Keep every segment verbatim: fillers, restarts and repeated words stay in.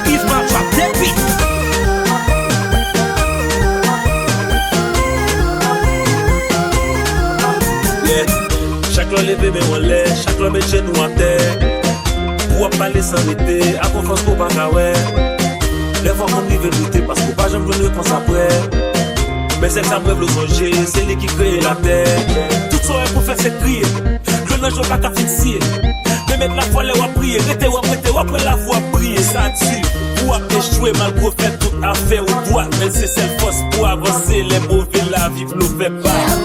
Yves Marc drop that beat. Yeah. Chak lè w leve men w anlè, chak lè w met jenou atè. Pou w ap pale san rete, ak yon fòs ke w pa ka wè. Dèfwa w konn rive doute paske w pa janm jwenn repons apre. Men sèl sa m revle w sonje, se li ki kreye latè. Tout sa w wè pou fè se kriye. Dlo nan je w pa ka fiksiye. Men met lafwa lè w ap priye. Rete w ap rete, w ap wè lavi w ap briye. Sa di, pou w ap echwe malgre w fè tout afè w dwat. Men se sèl fòs pou avanse lè move lavi vle w fè bak.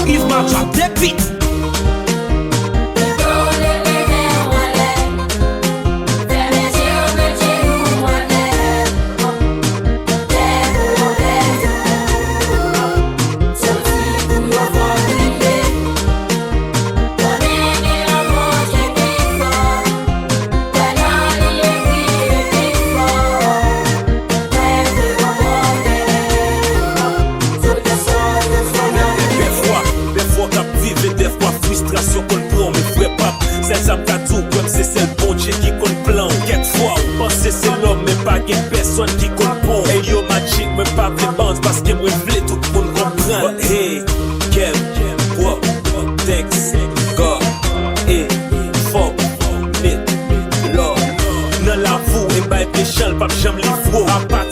Yves Marc drop that beat. Dèfwa, dèfwa w k ap viv e dèfwa fristrasyon konn pran w, men frè p ap. Sèl sa m ka di w, kwè m, se sèl Bondye ki konn plan w. Kèk fwa, ou panse se lòm, men pa gen pèsòn ki konn pran w. Hey yo, Magic, mwen pa vle bounce paske mwen vle tout moun konprann. But hey, kè m pwòp, thanks God, e fòk met lòd nan lavi w e bay pechan l p ap janm livre w. Apa